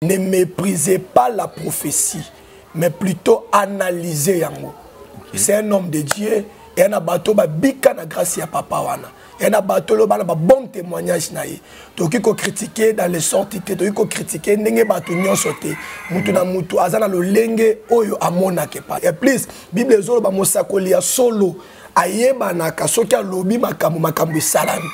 Ne méprisez pas la prophétie, mais plutôt analysez yango. Okay. C'est un homme de Dieu et na bato ba bika na grâce ya papa wana. Et na bato lo bana ba bon témoignage na ye. Toki ko critiquer dans les sorties te, toki ko critiquer ndenge bato nyonso te. Mutu na mutu aza na lolenge oyo amonaka pa. Et plus Bible ezoloba mosakoli ya solo ayebanaka soki alobi makambo makambo esalami.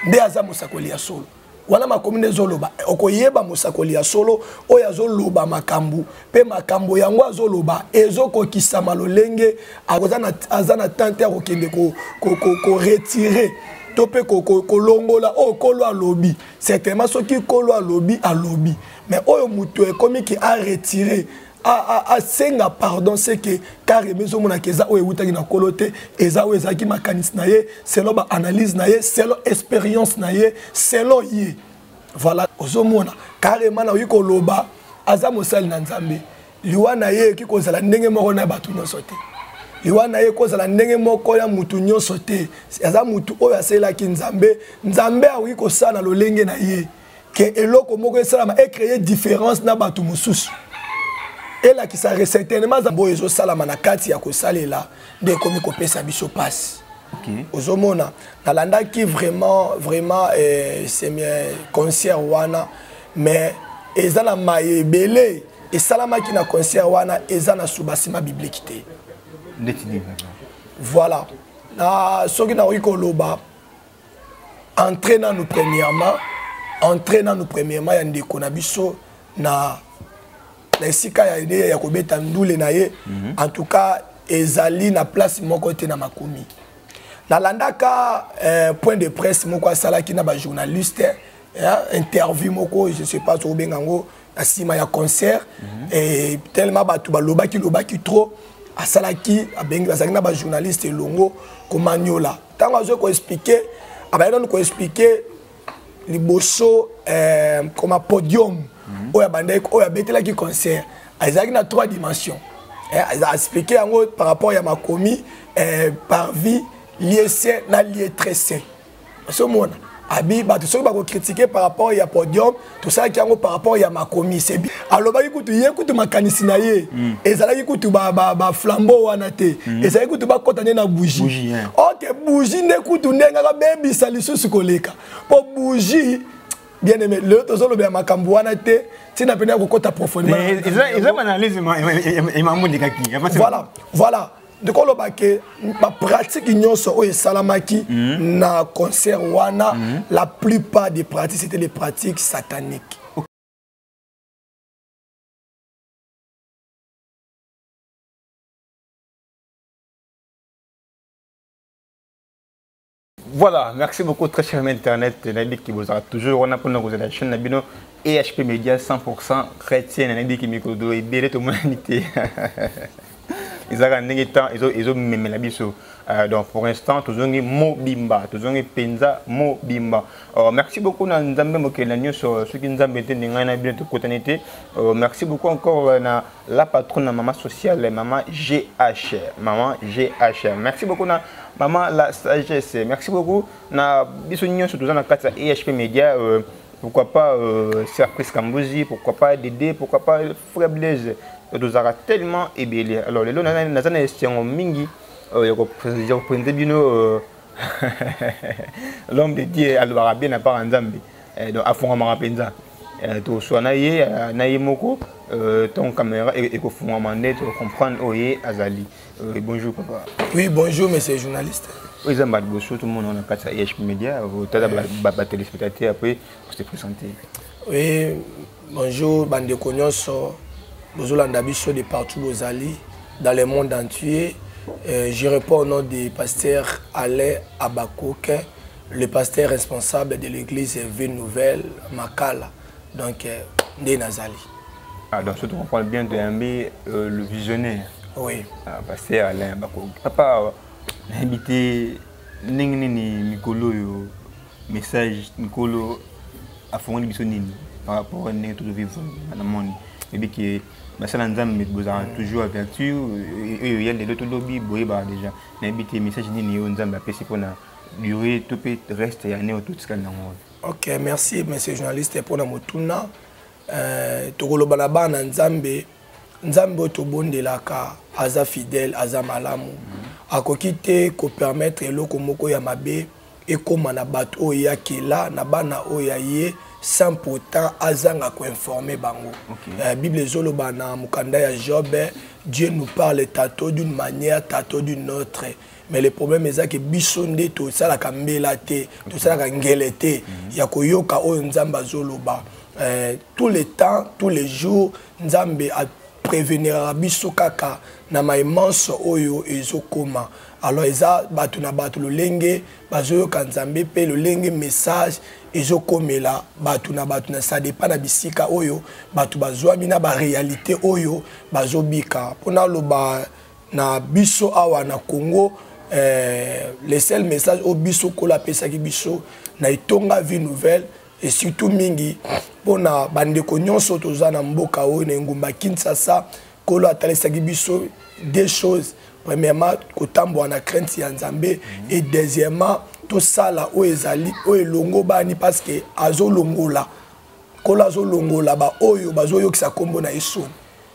Nde aza mosakoli ya solo. Wana makomi nde ezoloba, okoyeba mosakoli ya solo oyo azoloba makambo mpe makambo yango azoloba ezokokisama lolenge aza na temps te ya kokende koretire to mpe kolongola oyo nkolo alobi. Certainement soki nkolo alobi alobi, mais oyo moto ekomi ki aretire asenga pardon, c'est que carrément ezomonaka eza oyo ewutaki na nkolo te, eza oyo ezalaki makanisi na ye selon baanalyse na ye, selon expérience na ye, selon ye. Voilà, ozomona carrément nakoki koloba aza mosali na Nzambe. Liwa na ye ekoki kozala ndenge moko na bato nyonso te, liwa na ye ekozala ndenge moko ya mutu nyonso te. Aza mutu oyo asalelaki Nzambe. Nzambe akoki kosala lolenge na ye ke eloko moko esalama ecreye différence na bato mosusu, elakisa certainement oyo ezosalama na kati ya kosalela nde ekomi kopesa biso mpasi. Okay. Ozomona nalandaki vraiment vraiment concert wana, mais eza na maye ebele esalamaki na concert wana, eza na soubassement biblique te. Voilà, na soki nakoki koloba entrée nanu premièrement, entrée nanu premièrement ya ndeko na biso na esika ya idée ya kobeta ndule na ye. En tout cas ezali na place moko te na makomi. Nalandaka point de presse moko asalaki na ba journaliste, interview moko, je sais pas soki obenga yango na nsima ya concert. Et tellement bato balobaki lobaki trop, asalaki abengi bazalaki na ba journaliste elongo komaniola. Ntango azwi koexplike, abandi nanu koexplike liboso koma podium oyo abandaki, oyo abetelaki concert, ezalaki na 3 dimensions. Aexplike yango par rapport ya makomi, parvis, lieu saint na lieu très saint. Osomona abi bato soki bakokritike par rapport ya podium, tosalaki yango par rapport ya makomi. Sebi alobaki kutu ye kutu makanisi na ye ezalaki kutu baflambeau wana te, ezalaki kutu bakɔta nde na bougie. Bougie, hein. Ok, bougie nde kutu ndenge akabebisa lisusu koleka mpo bougie. Bien aimé, lelo tozolobela makambo wana te, ntina pene ya kokɔta profondément. Eza banalyse emamondekaki. Voilà, voilà, ndikoloba ke bapratique nyonso oyo esalamaki na concert wana, la plupart des pratiques, c'était les pratiques sataniques. Voilà, merci beaucoup, très cher internet. Nayebi ki bozala toujours wana mpona kozala chaîne na bino EHP Media 100% chrétien. Nayebi ki mikolo ebele tomonani te, ezalaka ndenge temps ezomemela biso. Donc pour l'instant tozongi mobimba, tozongi mpenza mobimba. Merci beaucoup na Nzambe mokeli na nyonso, soki Nzambe te nde ngai na bino tokutani te. Merci beaucoup encore na la patronne na mama sociale, mama GH, mama GH. Merci beaucoup na mama la sagesse. Merci beaucoup na biso nyonso toza na kati ya EHP Media. Pourquoi pas Sir Chris Kambuzi, pourquoi pas Dédé, pourquoi pas Frère Blaise, tozalaka tellement ebele. Alors lelo naza na esengo mingi ya koprésente bino l'homme de Dieu. Alobaka bien na part ya Nzambe, donc afongamaka mpenza. Toswa na ye na ye moko ton caméra ekofungwama nde tocomprendre oyo ye azali. Bonjour papa. Oui, bonjour monsieur journaliste. Oyo eza mbala liboso tomona na kati ya EHP Media, tata batéléspectateur, après se présenter. Oui, bonjour bandeko nyonso bozolanda biso de partout bozali dans le monde entier. Je réponds au nom du pasteur Alain Abakouk, le pasteur responsable de l'église Ville Nouvelle Makala. Donc, nde nazali. Ah, donc, tu comprends bien de Yambi, le visionnaire. Oui. Ah, pasteur Alain Abakouk. Papa, invité ndenge nini mikolo oyo, message mikolo afongoli biso nini par rapport à ndenge tozovivre na monde? Ebi ke basala Nzambe bozalaka toujours avertir oyo ya lelo tolobi boyebaka déjà. Nayebi te message nini oyo Nzambe apesi mpona durée to mpe reste ya année oyo totikali nango. Ok, merci monsieur journaliste mpona motuna. Tokoloba na bana Nzambe, Nzambe oyo tobondelaka aza fidèle, aza malamu. Akoki te kopermettre eloko moko ya mabe ekóma na bato oyo yakela na bana oyo ya ye sans pourtant azanga koinforme bango. Bible ezoloba na mokanda ya Job: Dieu nous parle tantôt d'une manière, tantôt d'une autre. Mais le problème eza ke biso nde tosalaka mbela te, tosalaka ngele te ya koyoka oyo Nzambe azoloba. Tout le temps, tous les jours, Nzambe apréveniraka biso kaka na maemanso oyo ezokoma. Alors eza bato na bato lolenge bazoyoka Nzambe mpe lolenge message ezokomela bato na bato na ça dépend na bisika oyo bato bazwami na baréalité oyo bazobika. Mpona aloba na biso awa na Congo, le seul message oyo biso Nkolo apesaki biso na etonga Vie Nouvelle, et surtout mingi mpona bandeko nyonso toza na mboka oyo na engumba Kinshasa, Nkolo atalisaki biso deux choses: premièrement, kotambola na crainte ya Nzambe, et deuxièmement, tosala oyo ezali oyo elongo bani, parce que azolongola, Nkolo azolongola baoyo bazoyokisa nkombo na ye soni,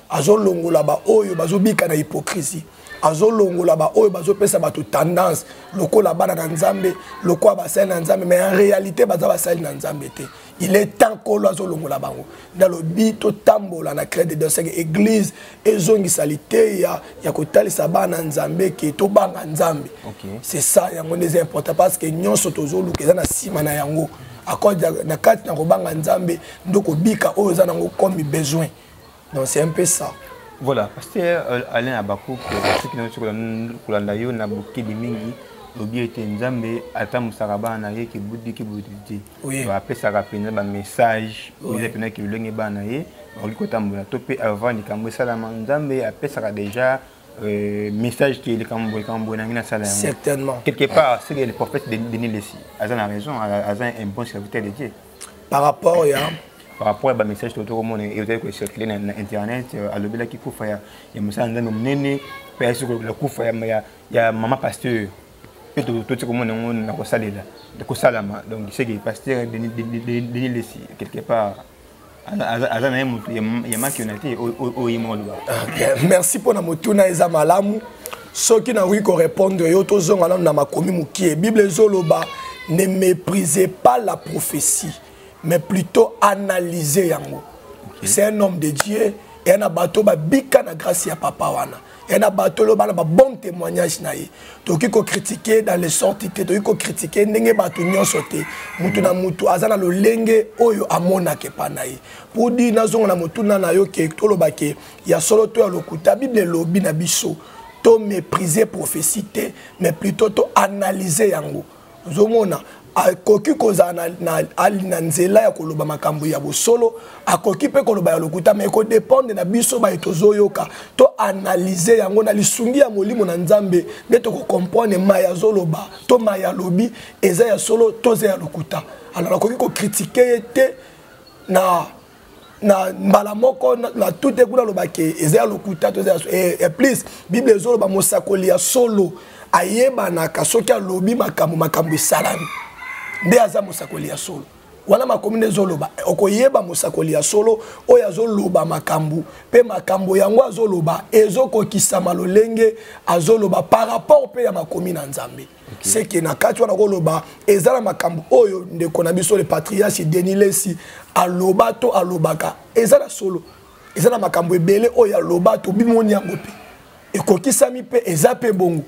azolongola baoyo bazobika na hypocrisie, azolongola baoyo bazopesa bato tendance lokola bana na Nzambe, lokola basali na Nzambe, mais en réalité baza basali na Nzambe te. Il est temps Nkolo azolongola bango. Nalobi totambola na crainte de Dieu, seke église ezongisa liteya ya kotalisa bana Nzambe ke tobanga Nzambe. C'est ça, yango nde eza important, parce que nyonso tozoluka eza na nsima na yango. Na kati na kobanga Nzambe nde kobika oyo eza nango comme besoin. Donc c'est un peu ça. Voilà, pasteur Alain Abakouk, soki nauti kolanda yo na bokebi mingi, lobi ete Nzambe atambusaka bana na ye kibudi kibudi te. Apesaka mpenza bamessage oyo eza mpenza ke lolenge bana na ye bakoki kotambola, to mpe avant likambo esalama, Nzambe apesaka déjà message ke likambo boye nangi nasala yango. Certainement. Quelque part, c'est que le prophète Denis Lessi aza na raison, aza un bon serviteur de Dieu? Par rapport ya? Par rapport ya bamessage to tokomona ezali kocircule na internet, alobelaki kufa ya mosala Nzambe monene, mpe ayesi kolobela kufa ya mama pasteur, mpe toti komona yango na kosalela kosalama. Donc c'est que pasteur Denis Lessi, quelque part, aza na ye moto ya makiona te oyo ye moko aloba. Merci mpona motuna, eza malamu. Soki nakoki korépondre yo, tozonga nano na makomi mokie. Bible ezoloba: ne méprisez pas la prophétie, mais plutôt analyser yango. C'est un homme de Dieu, eya na bato babika na grâce ya papa wana, eya na bato oyo bana babon témoignage na ye. Tokoki kocritiquer dans les sorties te, tokoki kocritiquer ndenge bato nyonso te. Mutu na mutu aza na lolenge oyo amonaka epa na ye. Pour dire, nazonga na motuna na yo ke toloba ke ya solo to ya lokuta, Bible elobi na biso to mépriser prophétie te, mais plutôt to analyser yango. Ozomona, akoki kozala na nzela ya koloba makambo ya bosolo, akoki mpe koloba ya lokuta, mais ekodépendre na biso baye tozoyoka. To analyse yango na lisungi ya molimo na Nzambe nde tokocomprendre mai azoloba to mai alobi eza ya solo to eza ya lokuta. Alors akoki kocritiquer ye te na mbala moko na tout te kuna alobaki eza ya lokuta to eza ya. Et plus, Bible ezoloba mosakoli ya solo ayebanaka soki alobi makambo, makambo esalami, nde aza mosakoli ya solo. Wana makomi nde ezoloba okoyeba mosakoli ya solo oyo azoloba makambo, mpe makambo yango azoloba ezokokisama lolenge azoloba par rapport mpe ya makomi na Nzambe. Seke na kati wana koloba eza na makambo oyo ndeko na biso le patriarche Denis Lesi aloba to alobaka eza na solo, eza na makambo ebele oyo aloba tobimoni yango mpe ekokisami, mpe eza mpe bongo.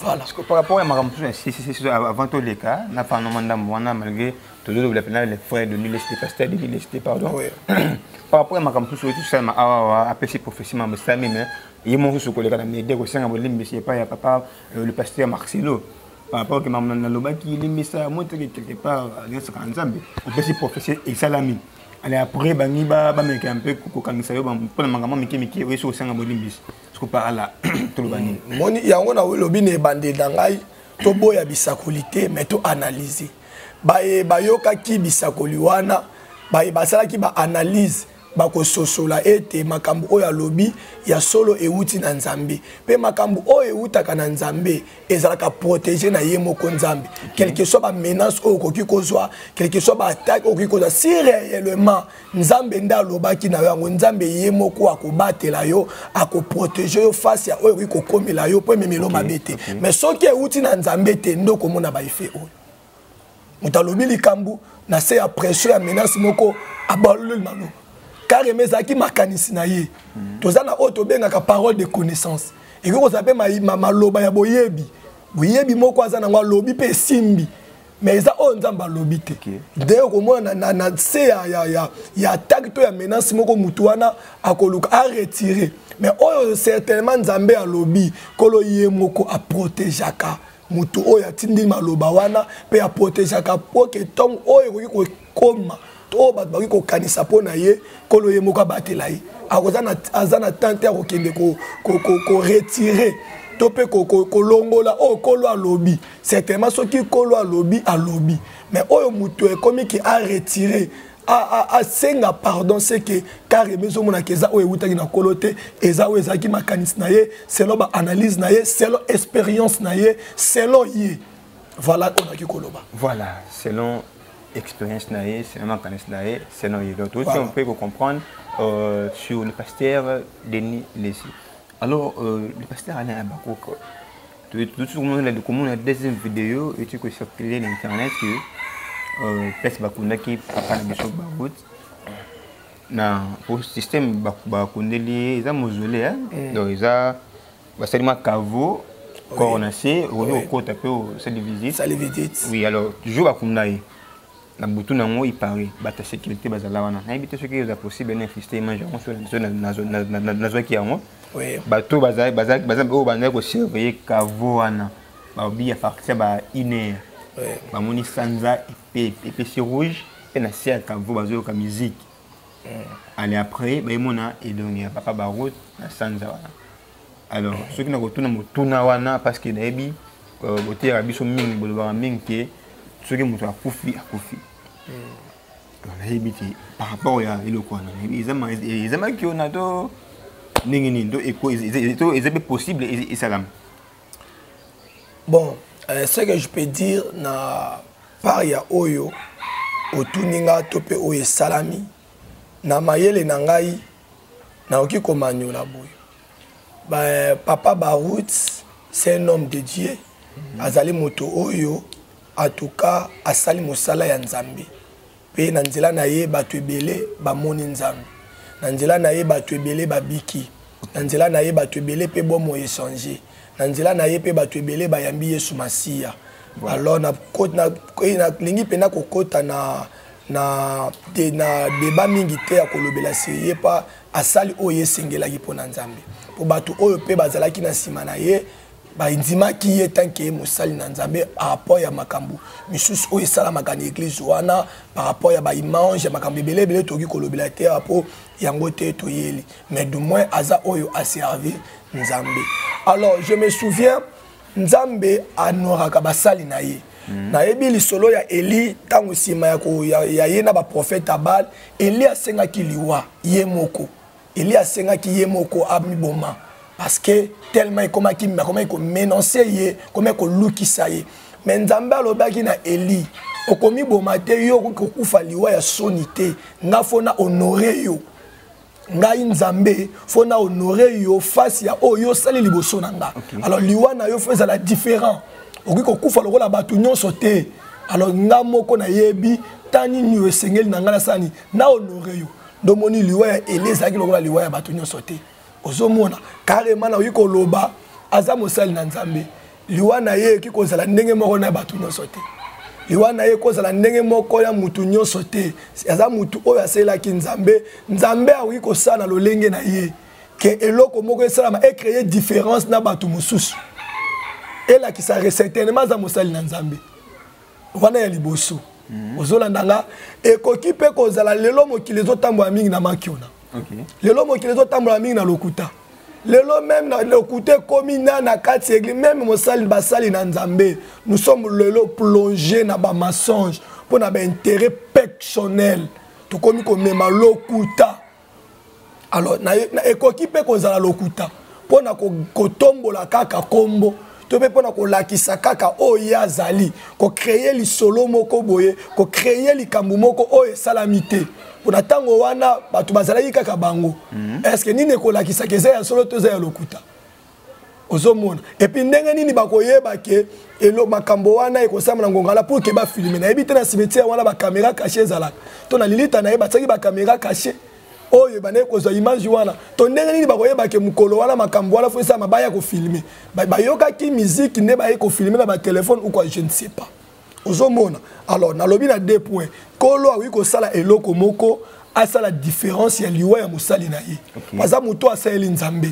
Voilà. Parce que par rapport à makambo mosusu, avant toleka na fana ndambo wana, malgré tozolobela mpena le frère Denis Lessie, pasteur Denis Lessie, pardon, par rapport à makambo mosusu oyo tosalama awawa, apesi prophétie, mambo esalami, mais ye moko mosusu koleka na média kosenga bolimbisi epai ya papa le pasteur Marcelo par rapport ke makambo nalobaki, limbisa mo teke. Quelque part nyonsaka Nzambe opesi prophétie, esalami. Ale après bangi bameka mpe kokangisa yo mpona makambo mike mike oyo soki osenga bolimbisi. Soki par là toloba nini? Moni yango na elobi na ebandeli na ngai, toboya bisakoli te, mais toanalyse. Baye bayokaki bisakoli wana, baye basalaki baanalyse. Bakososola ete makambo oyo alobi ya solo ewuti na Nzambe, mpe makambo oyo ewutaka na Nzambe ezalaka protege na ye moko Nzambe. Quelque soit bamenace oyo okoki kozwa, quelque soit baattaque oyo okoki kozwa, si réellement Nzambe nde alobaki na yo yango, Nzambe ye moko akobatela yo, akoprotege yo face ya oyo ekoki kokomela yo mpo ememelo mabe te. Mais soki ewuti na Nzambe te, nde okomona baefe oyo moto alobi likambo na se ya pression ya menace moko, abaloli maloba carrément, ezalaki makanisi na ye. Toza na oyo tobengaka parole de connaissance, ekoki kozala mpe maloba ya boyebi, boyebi moko aza nango, alobi mpe esimbi, mais eza oyo Nzambe alobi te. Nde okomona na se ya attaque to ya menace moko, mutu wana akoluka aretire. Mais oyo certainement Nzambe alobi, Nkolo ye moko aprotegeaka motu oyo atindi maloba wana, mpe aprotegeaka po ke ntongo oyo ekoki kokoma to oyo bato bakoki kokanisa mpo na ye, Nkolo ye moko abatela ye. Aza na temps te akokende koretire to mpe kolongola oyo Nkolo alobi. Certainement soki Nkolo alobi, alobi, mais oyo moto ekomi ki aretire, asenga pardon, c'est que carrément ezomonaka eza oyo ewutaki na Nkolo te, eza oyo ezalaki makanisi na ye, selon baanalyse na ye, selon expérience na ye, selon ye. Voilà oyo naki koloba. Voilà, selon expérience na ye, selon makanisi na ye, selon ye. Donc tout on peut comprendre sur le pasteur Denis Lessie. Alors le pasteur Alain Habacuc, tout le monde, la deuxième vidéo et tu peux circuler l'internet que place bakundaki papa na biso Baruti na po système bakundeli ye eza mausolée, hein? Donc eza basali mwa caveau, corps na se, okoki kokota mpe osali visite. Sali visite. Oui, alors toujours bakunda ye na butu nango, ipare bato ya sécurité bazala wana. Nayebi te soki eza possible na insister image yango so nazwaki yango. Bato oyo bandaki kosurveille caveau wana, balobi ya partir ba une heure bamoni sanza epesi rouge, mpe na se ya caveau bazoyoka musique. Ale après bayemona elongi ya papa Baruti na sanza wana. Alors soki nakotuna motuna wana, parce que nayebi boteyaka biso mingi, bolobaka mingi ke soki moto akufi, akufi. Nayebi te par rapport ya eloko wana, nayebi eza makiona to ndenge nini to eza mpe possible esalama? Bon, ce que je peux dire na part ya oyo otuni nga to mpe oyo esalami, na mayele na ngai nakoki komanyola boye: ba, papa Baruti, c'est un homme de Dieu. Azali moto oyo en tout cas asali mosala ya Nzambe, mpe na nzela na ye bato ebele bamoni Nzambe, na nzela na ye bato ebele babiki, na nzela na ye bato ebele mpe bomoi echange, na nzela na ye mpe bato ebele bayambi Yesu Masiya. Alors nalingi mpena kokɔta na débat mingi te ya kolobela se ye pa asali oyo esengelaki mpo na Nzambe, mpo bato oyo mpe bazalaki na nsima na ye bandimaki ye tant que ye mosali na Nzambe, par rapport ya makambo misusu oyo esalamaka na église wana, par rapport ya baimage ya makambo ebele ebele, tokoki kolobela te mpo yango te toyeli. Mais du moins aza oyo aservi Nzambe. Alors je me souviens, Nzambe anoraka basali na ye. Nayebi lisolo ya Eli, ntango nsima ya ye na baprofete ya Baal, Eli asengaki liwa ye moko. Eli asengaki ye moko amiboma, parce que tellement ekomaki, akomaki komenacer ye, komaki kolukisa ye. Mais Nzambe alobaki na Eli: "Okomiboma te, yo okoki kokufa liwa ya soni te. Nga faut na honore yo, ngai Nzambe faut na honore yo face ya oyo yo osali liboso na nga. Alors liwa na yo faut ezala différent, okoki kokufa lokola bato nyonso te. Alors nga moko nayebi ta nini oyo esengeli na ngai nasala nini na honore yo." Ndomoni liwa ya Eli ezalaki lokola liwa ya bato nyonso te. Ozomona carrément, nakoki koloba aza mosali na Nzambe, liwa na ye ekoki kozala ndenge moko na bato nyonso te, liwa na ye ekozala ndenge moko ya mutu nyonso te. Aza mutu oyo asalelaki Nzambe. Nzambe akoki kosala na lolenge na ye ke eloko moko esalama, ecréer différence na bato mosusu, elakisa certainement aza mosali na Nzambe. Wana ya liboso. Ozolanda nga, ekoki mpe kozala lelo mokili ezotambola mingi na makiona. Lelo mokili ezotambola mingi na lokuta. Lelo même na lokuta ekomi na kati ya église, même mosali, basali na Nzambe. Nous sommes lelo plongé na bamensonge mpo na baintérêt personnel, tokomi komema lokuta. Alors ekoki mpe kozala lokuta mpo na kotombola kaka kombo to mpe mpo na kolakisa kaka oyo ye azali, kocréer lisolo moko boye, kocréer likambo moko oyo esalami te. Mpo na ntango wana bato bazalaki kaka bango. Est-ce nini ekolakisaka eza ya solo to eza ya lokuta? Ozomona. Et puis ndenge nini bakoyeba ke elo makambo wana ekosalama na ngongala pour ke bafilmer? Nayebi te, na cimetière wana bacaméra caché ezalaka to na lilita na ye batiaki bacaméra caché oyo ebandaki kozwa image wana? To ndenge nini bakoyeba ke mokolo wana makambo wana fo esalama, baya kofilmer? Bayokaki musique nde baye kofilmer na batéléphone ou quoi, je ne sais pas. Ozomona. Alors nalobi na deux points: Nkolo akoki kosala eloko moko, asala différence ya liwa ya mosali na ye. Aza moto asaleli Nzambe,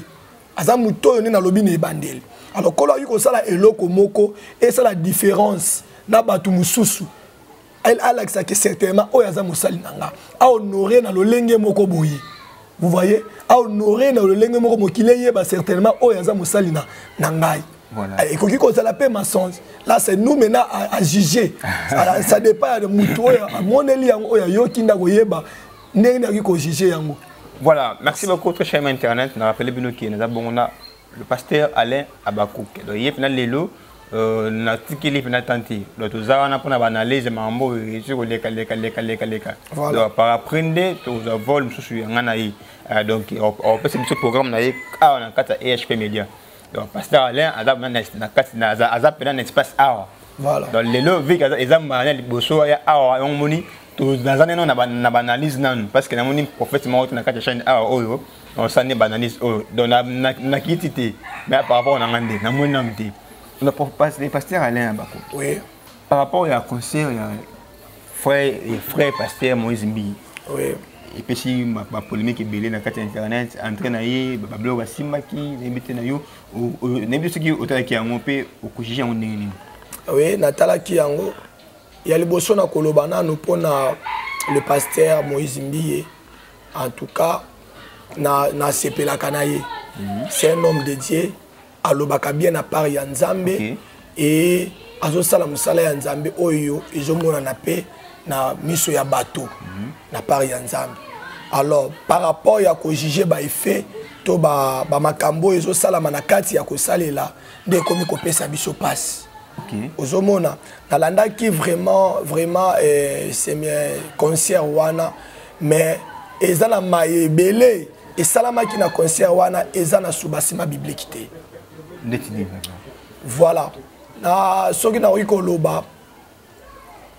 aza moto oyo nde nalobi na ebandeli. Alors Nkolo akoki kosala eloko moko esala différence na bato mosusu, alakisaki certainement oyo aza mosali na nga, ahonorer na lolenge moko boye. Vous voyez, ahonorer na lolenge moko, mokili eyeba certainement oyo aza mosali na ngai. Ekoki kozala mpe mensonge. Là, c'est nous maintenant à juger. Ça dépend ya motu oyo amoneli yango, oyo ayoki, nda koyeba ndenge nini akoki kojuger yango. Voilà, merci beaucoup, très cher internet. Na rappelé bino ki naza bongo na le pasteur Alain Abakouk. Donc ye pena lelo natikeli mpena tanti. Donc toza wana mpona baanalyse makambo oyo esi koleka leka leka leka leka. Donc par après nde tozwa vol mosusu ya nga na ye. Donc opesa biso programme na ye awa na kati ya EHP Media. Donc pasteur Alain aza na kati, aza mpena na espace awa. Donc lelo vik eza mbala na liboso ya awa, yango moni naza neno na baanalyse nanu, parce que namoni prophète moko te na kati ya chaîne awa oyo osala nde baanalyse oyo. Donc nakiti te, mais par rapport na nga nde namoni nanu te. Le pasteur Alain Abako. Oui. Par rapport à concert, il y a frère pasteur Moïse Mbiye. Oui. Epesi bapolémique ebele na kati ya internet, entré na ye, babiloko basimbaki. Nayebi te na yo, nayebi soki otalaki yango mpe okojuger yango ndenge nini. Oui, natalaki yango. Ya liboso na koloba nanu mpona le pasteur Moïse Mbiye, en tout cas nasepelaka na ye. C'est un homme de Dieu, alobaka bien na part ya Nzambe e azosala mosala ya Nzambe oyo ezomonana mpe na miso ya bato na part ya Nzambe. Alors par rapport ya kojuger baeffet to bamakambo oyo ezosalama na kati ya kosalela, nde ekomi kopesa biso mpasi. Ozomona, nalandaki vraiment vraiment concert wana, mais eza na maye ebele esalamaki na concert wana, eza na soubassement biblique te. Ndeti nini? Voilà, na soki nakoki koloba,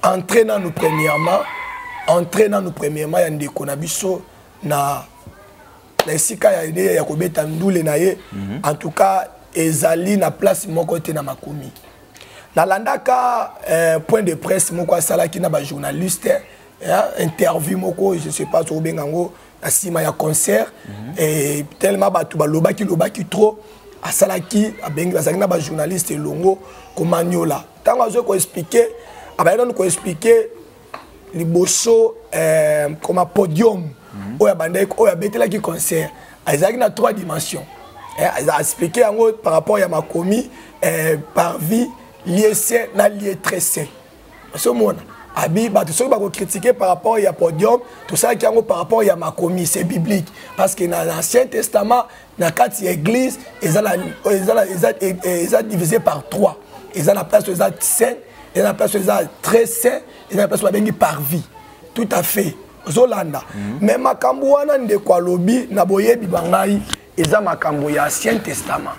entrée nanu premièrement, entrée nanu premièrement ya ndeko na biso na esika ya ye ya kobeta ndule na ye, en tout cas ezali na place moko te na makomi. Nalandaka point de presse moko asalaki na bajournaliste, interview moko, je sais pas soki yango na nsima ya concert. Et tellement bato balobaki lobaki trop, asalaki, abengi, bazalaki na bajournaliste elongo komaniola. Ntango azwi koexpliquer, abandi nanu koexpliquer liboso koma podium oyo abandaki, oyo abetelaki concert, ezalaki na trois dimensions. Expliquer yango par rapport ya makomi, parvis, lieu saint na lieu très saint. Ozomona, abi bato soki bakocritiquer par rapport ya podium, tosalaki yango par rapport ya makomi, c'est biblique, parce que na l'Ancien Testament, na kati ya église, eza divisé par trois: eza na place oyo eza saint, eza na place oyo eza très saint, eza na place oyo babengi parvis. Tout à fait, ozolanda. Mais makambo wana ndeko alobi, na boyebi bangai, eza makambo ya Ancien Testament.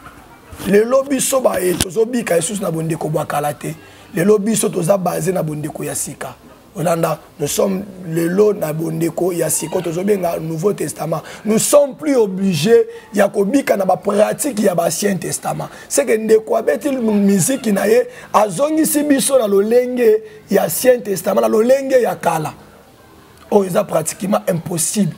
Lelo biso baye tozobika lisusu na bondeko bwa kala te. Lelo biso toza basé na bondeko ya sika. Olanda, nous sommes lelo na bondeko ya sika, tozobenga Nouveau Testament. Nous sommes plus obligés ya kobika na bapratique ya baAncien Testament. C'est que ndeko abeti miziki na ye, azongisi biso na lolenge ya Ancien Testament, na lolenge ya kala oyo eza pratiquement impossible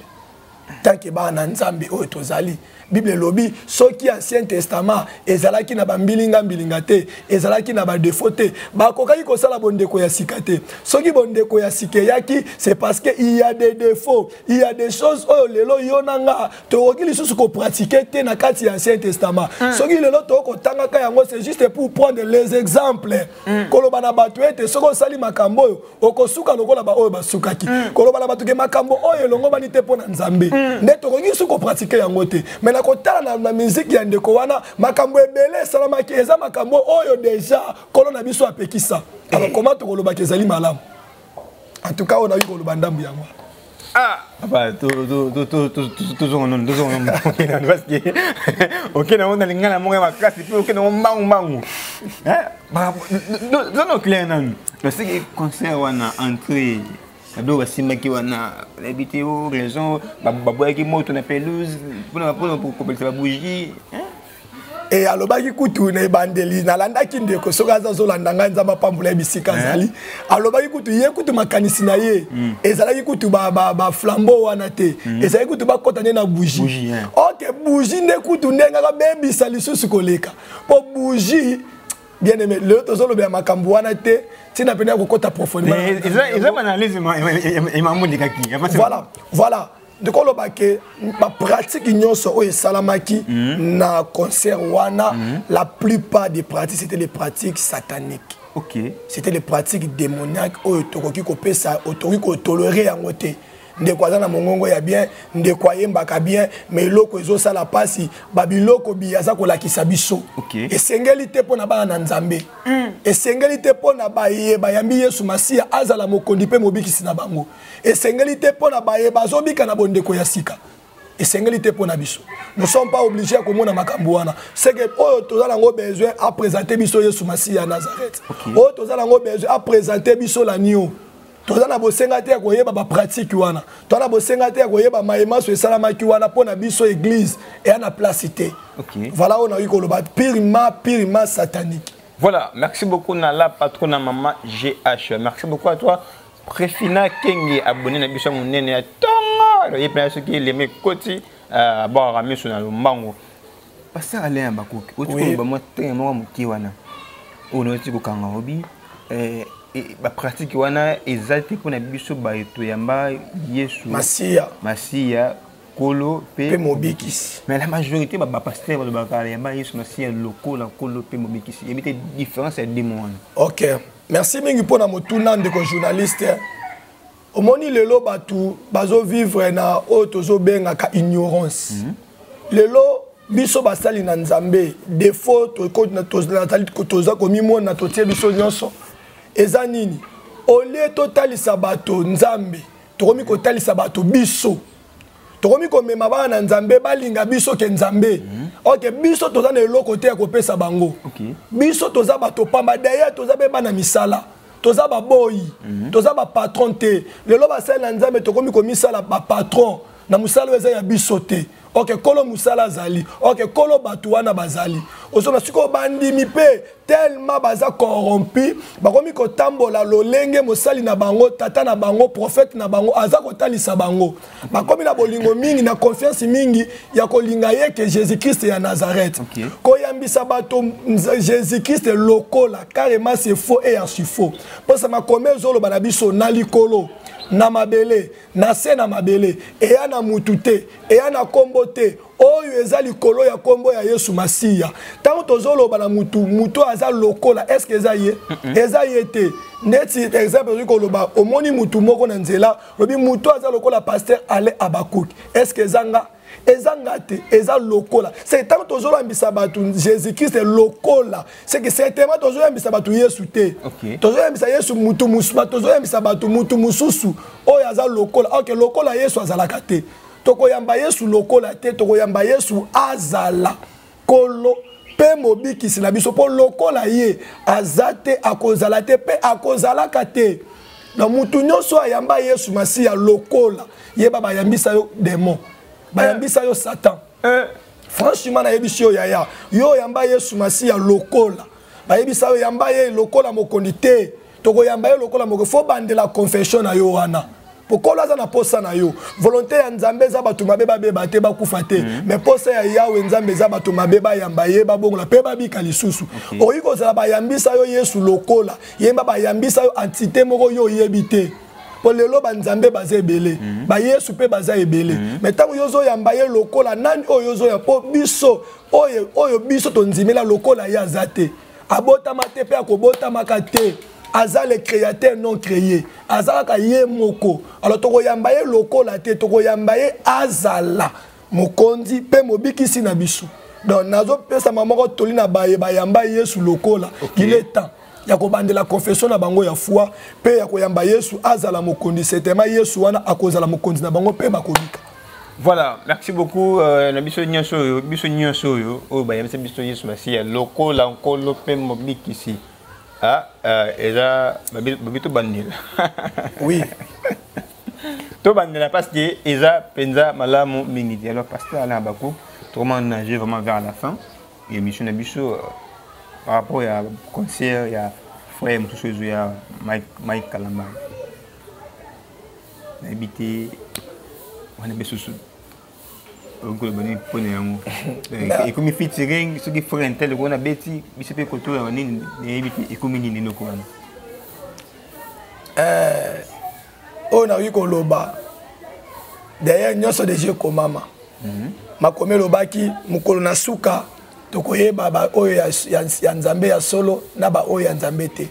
tant que bana na Nzambe oyo tozali. Bible elobi, soki Ancien Testament ezalaki na bambilinga mbilinga te, ezalaki na badéfaut te, bakokaki kosala bondeko ya sika te. Soki bondeko ya sika eyaki, c'est parce que il y a des défauts, il y a des choses oyo lelo yo na nga tokoki lisusu kopratiquer te na kati ya Ancien Testament. Soki lelo tokotangaka yango, c'est juste pour prendre les exemples. Koloba na bato ete soki osali makambo oyo, okosuka lokola baoyo basukaki. Koloba na bato ke makambo oyo elongobani te mpo na Nzambe. Nde tokoki su kopratike yango te. Mais na kotala na miziki ya ndeko wana, makambo ebele esalamaki, eza makambo oyo deja kolo na biso apekisa. Alors comment tokolobaka ezali malamu? En tout cas, oyo nayoki koloba ndambu yango. Ah, papa, tozonga nono, tozonga nono, parce que okende yango na lingala moko ya makasi mpe okende yango mbangu mbangu. Toza clair nanu. Parce concert wana, entrée babiloko basimbaki wana, nayebi te o raison baboyaki moto na pelouse mpona kopelisa babougie. E alobaki kutu na ebandeli, nalandaki ndeko, soki aza azolanda ngai, Nzambe apambola ye bisika azali. Alobaki kutu ye kutu makanisi na ye ezalaki kutu baflambeau wana te, ezalaki kutu bakɔta nde na bougie. Ok, bougie nde kutu ndenge akabebisa lisusu koleka, mpo bougie, bien aimé, lelo tozolobela makambo wana te, ntina pene ya kokɔta profondément. Eza baanalyse emamondekaki. Voilà, ndikoloba ke bapratique nyonso oyo esalamaki na concert wana, la plupart des pratiques, c'était les pratiques sataniques. C'était les pratiques démoniaques oyo tokoki kopesa, tokoki kotolérer yango te. Ndeko aza na mongongo ya bien, ndeko ayembaka bien, mais eloko ezosala mpasi, babiloko bi aza kolakisa biso, esengeli te mpo na bana na Nzambe, esengeli te mpo na baye bayambi Yesu Masiya azala mokondi mpe mobikisi na bango, esengeli te mpo na baye bazobika na bondeko ya sika, esengeli te mpo na biso. Nous sommes pas obligés ya komona makambo wana. C'est que oyo toza nango besoin, aprésente biso Yesu Masiya ya Nazareth. Oyo toza nango besoin, aprésente biso l'agneau. Toza na bosenga te ya koyeba bapratique wana, toza na bosenga te ya koyeba mayemaso esalamaki wana. Mpo na biso, église eya na place te. Voilà oyo nakoki koloba, purement, purement satanique. Voilà, merci beaucoup Nala patron na maman GH. Merci beaucoup à toi Préfina Kenge, abonné na biso monene ya tongo. Ye pena soki eleme koti abwakaka miso na lombango. Pasteur Alain Habacuc, oti koloba mwa tenge moko moke wana oyo nauti kokanga, obi bapratique wana eza te mpona biso baye toyamba Yesu Masiya. Masiya Kolo mpe mobikisi. Mais la majorité bapasteur balobaka yamba Yesu Masiya lokola Kolo mpe mobikisi. Yebi te différence ya demo wana. Ok, merci mingi mpona motuna, ndeko journaliste. Omoni, lelo bato bazovivre na oyo tozobengaka ignorance. Lelo biso basali na Nzambe, défaut toza komimona, totie biso nyonso eza nini? Au lieu totalisa bato Nzambe, tokomi kotalisa bato biso, tokomi komema bana na Nzambe balinga biso ke Nzambe. Ok, biso toza na eloko te ya kopesa bango. Biso toza bato pamba. D'ailleurs toza mpe bana misala, toza baboyi, toza bapatron te. Lelo basali na Nzambe tokomi komisala bapatron na mosala oyo eza ya biso te. Ok, kolo mosala azali, ok, kolo bato wana bazali. Ozona sikoyo bandimi mpe tellement baza corrompu, bakomi kotambola lolenge mosali na bango, tata na bango, prophète na bango aza kotalisa bango. Bakomi na bolingo mingi, na confiance mingi ya kolinga ye ke Jésus Christ ya Nazareth. Koyambisa bato Jésus Christ lokola, carrément c'est faux et archi faux. Mposa makomi ezoloba na biso, na likolo, na mabele, na se na mabele, eya na mutu te, eya na nkombo te oyo eza likolo ya nkombo ya Yesu Masiya. Ntango tozoloba na mutu, mutu aza lokola, est-ce eza ye? Eza ye te. Neti exemple ozoki koloba, omoni mutu moko na nzela, lobi mutu aza lokola pasteur Alain Habacuc, est-ce eza nga? Eza nga te, eza lokola. C'est ntango tozoyambisa bato Jésus Christ lokola, c'est que certainement tozoyambisa bato Yesu te. Tozoyambisa Yesu mutu musu, tozoyambisa bato mutu mosusu oyo aza lokola. Ok, lokola Yesu azalaka te. Tokoyamba Yesu lokola te, tokoyamba Yesu azala Kolo mpe mobikisi na biso, mpo lokola ye aza te, akozala te mpe akozalaka te. Na mutu nyonso ayamba Yesu Masiya lokola, yeba bayambisa yo démon, bayambisa yo Satan. Franchement, nayebisi yo yaya, yo oyamba Yesu Masiya lokola, bayebisa yo yamba ye lokola mokondi te. Tokoyamba ye lokola moko, faut bandela confession na yo wana, po Kolo aza na posa na yo. Volonté ya Nzambe eza bato mabe babeba te, bakufa te. Mais posa ya Yawe Nzambe eza bato mabe bayamba ye, babongola mpe babika lisusu. Okoki kozala bayambisa yo Yesu lokola, yemba bayambisa yo entité moko yo oyebi te, po lelo banzambe baza ebele, bayesu mpe baza ebele. Mais ntango yo ozoyamba ye lokola, nani oyo ozoya? Mpo biso oyo biso tondimela, lokola ye aza te, abotama te mpe akobotamaka te. Aza le créateur non créé, aza kaka ye moko. Alors tokoyamba ye lokola te, tokoyamba ye azala mokonzi mpe mobikisi na biso. Donc nazopesama moko toli na baye bayamba Yesu lokola, il est temps ya kobandela confession na bango ya foi mpe ya koyamba Yesu azala mokonzi. Certainement Yesu wana akozala mokonzi na bango mpe bakobika. Voilà, merci beaucoup na biso nyonso oyo, biso nyonso oyo oyo bayambisa biso Yesu Masiya lokola nkolo mpe mobikisi. Ah, eza babi tobandela. Oui. Tobandela parce que eza penza malamu mingi te. Alors pasteur Alain Habacuc, tokomana nager vraiment vers la fin émission na biso par rapport ya concert ya frère mosusu ezo ya Mike Kalamba. Nayebi te wana mpe susu okoloba nini mpona yango. Ekomi featuring soki frère intel wana beti biso mpe koto ya nini, nayebi te ekomi nini eloko wana. Oyo nakoki koloba derrière nyonso deja ekomama. Makomi elobaki mokolo na suka tokoyeba ba oyo ya Nzambe ya solo na ba oyo ya Nzambe te.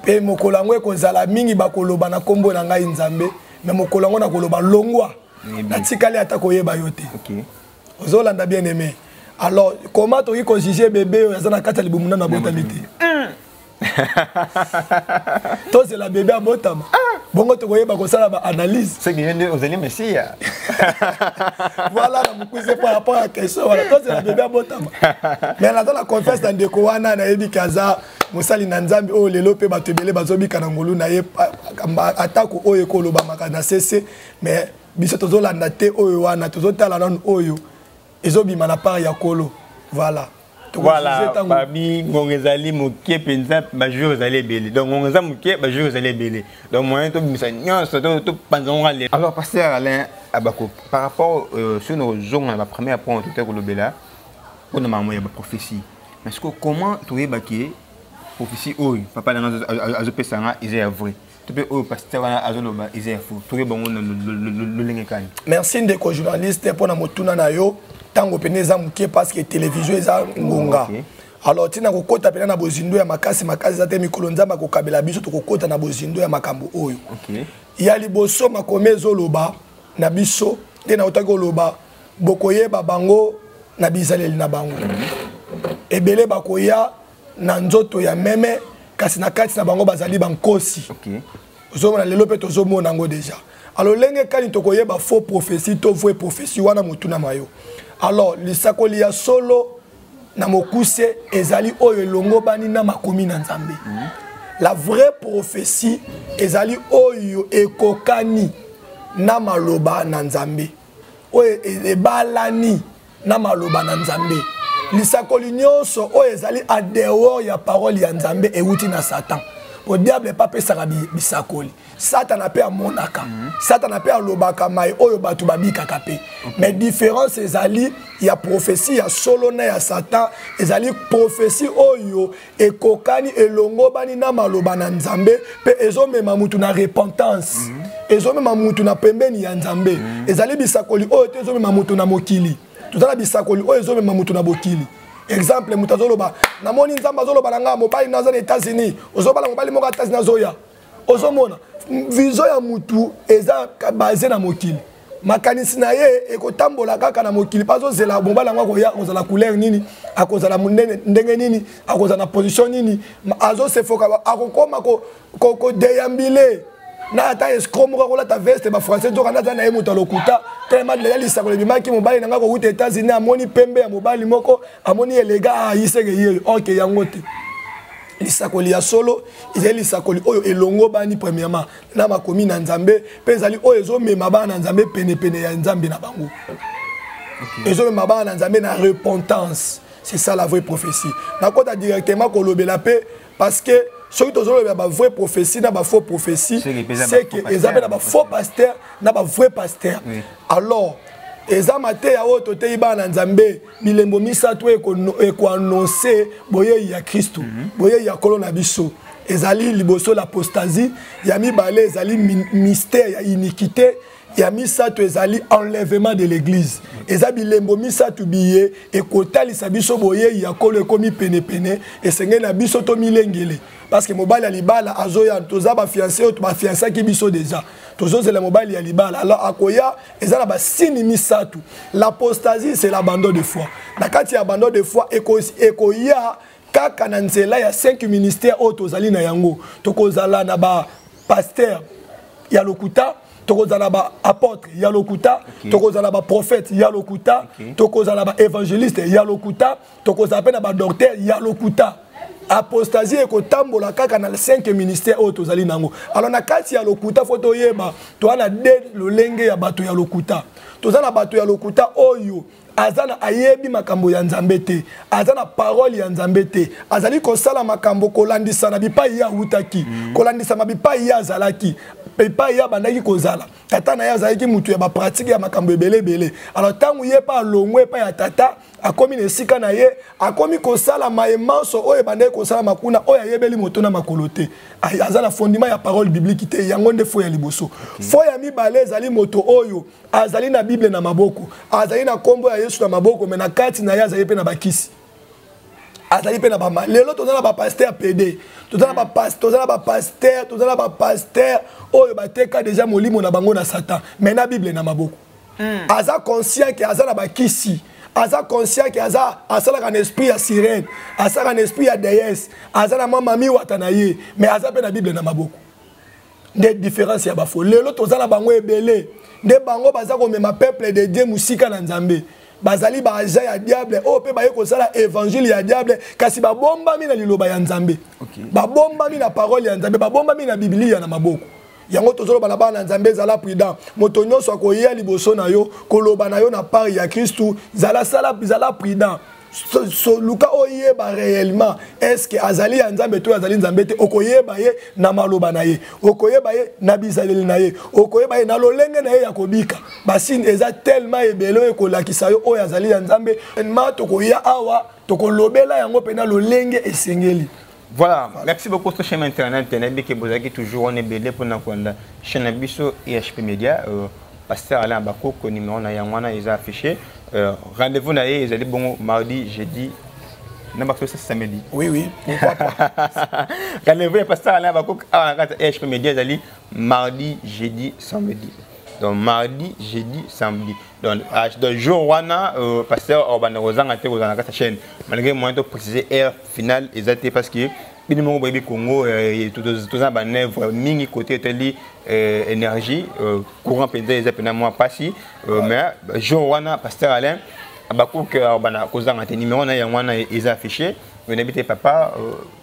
Mpe mokolo yango ekozala mingi bakoloba na nkombo na ngai Nzambe, me mokolo yango nakoloba longwa, natikali ata koyeba yo te. Ozolanda bien aimé. Alors comment tokoki kojuge bébé oyo aza na kati ya libumu nano abotami te? Tozela bébé abotama, bongo tokoyeba kosala ba analyse. C'est que nde ozali messia. Voilà, na mokuse par rapport à question wana, tozela bébé abotama. Mais naza na confiance na ndeko wana, nayebi ke aza mosali na Nzambe oyo lelo mpe bato ebele bazobika na ngolu na ye, atako oyo ekolobamaka na sese, mais biso tozolanda te oyo wana, tozotala nanu oyo ezobima na part ya Kolo. Voilà. Voilà, babi ngonga ezali moke mpenza, bajour ezali ebele. Donc ngonga eza moke, bajour ezali ebele, donc moyen tobimisa nyonso, topanza ngo ale. Alors pasteur Alain Habacuc, par rapport soki na kozonga na bapremière point tote kolobela mpona makambo ya baprophétie, mais siko comment toyebaki prophétie oyo papa nanga azopesa nga eza ya vrai, to mpe oyo pasteur wana azoloba eza ya faux? Toyeba yango lolenge kani? Merci ndeko journaliste mpona motuna na yo. Ntango pene eza moke parce que télévision eza ngonga. Alors ntina kokɔta pena na bozindo ya makasi makasi eza te. Mikolo Nzambe akokabela biso, tokokɔta na bozindo ya makambo oyo. Ya liboso, makomi ezoloba na biso nde nautaki koloba, bokoyeba bango na bizaleli na bango. Ebele bakoya na nzoto ya meme, kasi na kati na bango bazali bankosi. Ozomona lelo mpe tozomona yango déjà. Alors lenge kani tokoyeba faux prophétie to vraie prophétie wana, motuna mayo? Alors lisakoli ya solo na mokuse ezali oyo elongobani na makomi na Nzambe. La vraie prophétie ezali oyo ekokani na maloba na Nzambe, oyo ebalani na maloba na Nzambe. Lisakoli nyonso oyo ezali en dehors ya parole ya Nzambe euti na Satan, po diable epa apesaka bisakoli. Satana mpe amonaka, Satana mpe alobaka mai oyo bato babikaka mpe. Mais différence ezali ya prophétie ya solo na ya Satan ezali prophétie oyo ekokani, elongobani na maloba na Nzambe mpe ezomema mutu na repentance, ezomema mutu na pembeni ya Nzambe. Ezali bisakoli oyo te ezomema mutu na mokili. Toza na bisakoli oyo ezomema mutu na bokili. Exemple, moto azoloba: namoni Nzambe azoloba na ngai, mobali naza na États-Unis, ozobala mobali moko États-Unis azoya. Ozomona vision ya mutu eza base na mokili, makanisi na ye ekotambola kaka na mokili mpe azozela mobali yango akoya, akozala couleur nini, akozala monene ndenge nini, akozala na position nini, azosefoka, akokoma kodéambuler na ata escroc moko akolata veste bafrançais, nzoka nde aza na ye moto alokuta. Tellement deja lisakolo ebimaki, mobali na ngai kowuta États-Unis, amoni pembe ya mobali moko, amoni elega, ayiseke yeyo ok. Yango te lisakoli ya solo. Ezali lisakoli oyo elongobani premièrement na makomi na Nzambe mpe ezali oyo ezomema bana na Nzambe penepene ya Nzambe na bango, ezomema bana na Nzambe na repentance. C'est ça la vraie prophétie. Nakota directement kolobela mpe parce que soki tozolobela bavrai prophétie na bafaux prophétie, c'est que eza mpe na bafaux pasteur na bavrai pasteur. Alors eza mateya oyo toteyi bana na Nzambe, bilembo misato ekoannonce boyei ya Kristu, boyei ya Nkolo na biso. Ezali liboso l'apostasie, ya mibale ezali mystère ya iniquité, Ya misato ezali enlèvement de l'église. Eza bilembo misato biye ekotalisa biso boyei ya Nkolo ekomi penepene, esengeli na biso tomilengele. Parce que mobali ya libala azoya, toza bafiancé oyo bafiansaki biso déjà, tozozela mobali ya libala. Alors akoya, eza na basigne misato. L'apostasie, c'est l'abandon de foi. Na kati ya abandon de foi ekoya kaka na nzela ya 5 ministères oyo tozali na yango. Tokozala na ba pasteur ya lokuta, tokozala ba apôtre ya lokuta, tokozala ba prophète ya lokuta, tokozala ba évangéliste ya lokuta, tokozala mpe na ba docteur ya lokuta. Apostasie ekotambola kaka na 5 ministère oyo tozali nango. Alors na kati ya lokuta, fo toyeba toza na de lolenge ya bato ya lokuta. Toza na bato ya lokuta oyo aza na ayebi makambo ya Nzambe te, aza na parole ya Nzambe te, azali kosala makambo kolandisa na bipai ye awutaki, kolandisama bipai ye azalaki, bipai ye abandaki kozala. Tata na ye azalaki mutu ya bapratique ya makambo ebele ebele. Alors ntango ye mpe alongwe epai ya tata, akomi na esika na ye, akomi kosala maye manso oyo ebandaki kosalama kuna, oyo ayebeli moto na makolo te, aza na fondement ya parole biblique te. Yango nde fo ya liboso. Fo ya mibale ezali moto oyo azali na Bible na maboko, azali na nkombo ya Yesu na maboko, me na kati na ye azali mpe na bakisi, azali mpe na bama. Lelo toza na bapasteur PD, toza na bapasteur, toza na bapasteur oyo bateka deja molimo na bango na Satan, me na Bible na maboko. Aza conscient ke aza na bakisi, aza conscient ke aza asalaka na esprit ya sirène, asalaka na esprit ya déesse, aza na mwa mami wata na ye, mais aza mpe na Bible na maboko. Nde différence ya bafo. Lelo toza na bango ebele, nde bango baza komema peuple de Dieu mosika na Nzambe. Bazali baagent ya diable oyo mpe baye kosala évangile ya diable, kasi babombami na liloba ya Nzambe, babombami na parole ya Nzambe, babombami na Biblia na maboko. Yango tozoloba na bana na Nzambe, ezala prudent. Moto nyonso akoya liboso na yo koloba na yo na part ya Kristu, zala, sala, zala prudent. So, luka oyeba réellement est-ce que azali ya Nzambe to azali Nzambe te. Okoyeba ye na maloba na ye, okoyeba ye na bizaleli na ye, okoyeba ye na lolenge na ye ya kobika. Basigne eza tellement ebele oyo ekolakisa yo oyo azali ya Nzambe. Ma tokoya awa, tokolobela yango mpena lolenge esengeli. Voilà, merci beaucoup sur chaîne internet. Nayebi ke bozalaki toujours wana ebele mpona kolanda chaîne na biso EHP Media. Pasteur Alain Bakoko, numéro na yango wana eza affiché. Rendez-vous na ye ezali bongo mardi, jeudi na bato samedi. Oui, pourquoi pas. Rendez-vous ya pasteur Alain Bakoko awa na kati ya EHP Media ezali mardi, jeudi, samedi. Donc mardi, jeudi, samedi. Donc jour wana pasteur obanda kozanga te kozala na kati ya chaîne, malgré moyen to préciser heure finale eza te, parce que bino moko boyebi Congo, toza na baœuvre mingi côté etali énergie, courant mpenza eza mpena mwa mpasi. Mais jour wana pasteur Alain Abakouk obanda kozanga te. Numéro na yango wana eza affiché. Oyebi te papa,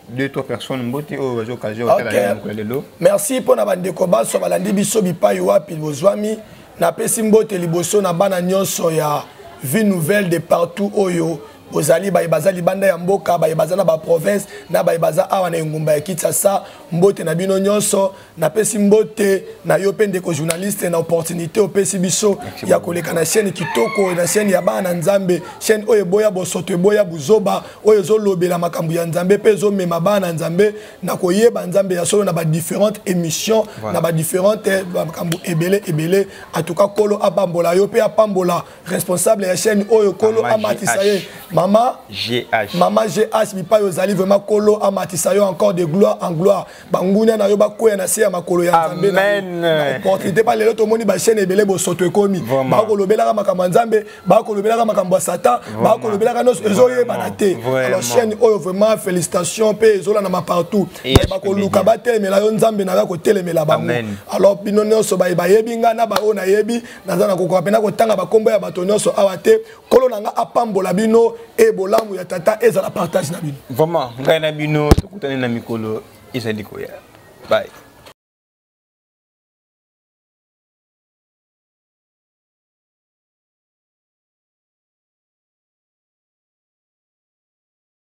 deux trois personnes mbote oyo bazwa occasion otala ya mokolo lelo. Merci mpona bandeko baso balandi biso bipai wapi bozwami. Napesi mbote liboso na bana nyonso ya Vie Nouvelle de partout oyo bozali, baye baza libanda ya mboka, baye baza na baprovince na baye baza awa na engumba ya Kinshasa. Mbote na bino nyonso. Napesi mbote na yo mpe ndeko journaliste na opportunité opesi biso ya koleka na chaîne kitoko, na chaîne ya bana na Nzambe, chaîne oyo eboya bosoto, eboya buzoba, oyo ezolobela makambo ya Nzambe mpe ezomema bana na Nzambe na koyeba Nzambe ya solo na badifférentes émissions, na badifférentes makambo ebele ebele. En tout cas, Kolo apambola yo mpe apambola responsable ya chaîne oyo. Kolo amatisa ye, mama GH. Mama GH, bipai ozali, vraiment Kolo amatisa yo encore de gloire en gloire. Bangunia na yo bakwea na se ya makolo ya Nzambe. Na opportunité pa lelo tomoni bachaîne ebele, bosoto ekomi, bakolobelaka makambo ya Nzambe, bakolobelaka makambo ya Satan, bakolobelaka nyonso, ezoyebana te. Alors chaîne oyo, vraiment félicitation, mpe ezolandama partout. Bakoluka batelemela yo, Nzambe na yo kotelemela bango. Alors bino nyonso bayebi nga na baoyo nayebi, naza na kokoka mpena kotanga bakombo ya bato nyonso awa te. Nkolo na nga apambola bino e bolamu ya tata ezala partage na bino. Vraiment, ngai na bino tokutani na mikolo ezali koya. Bye.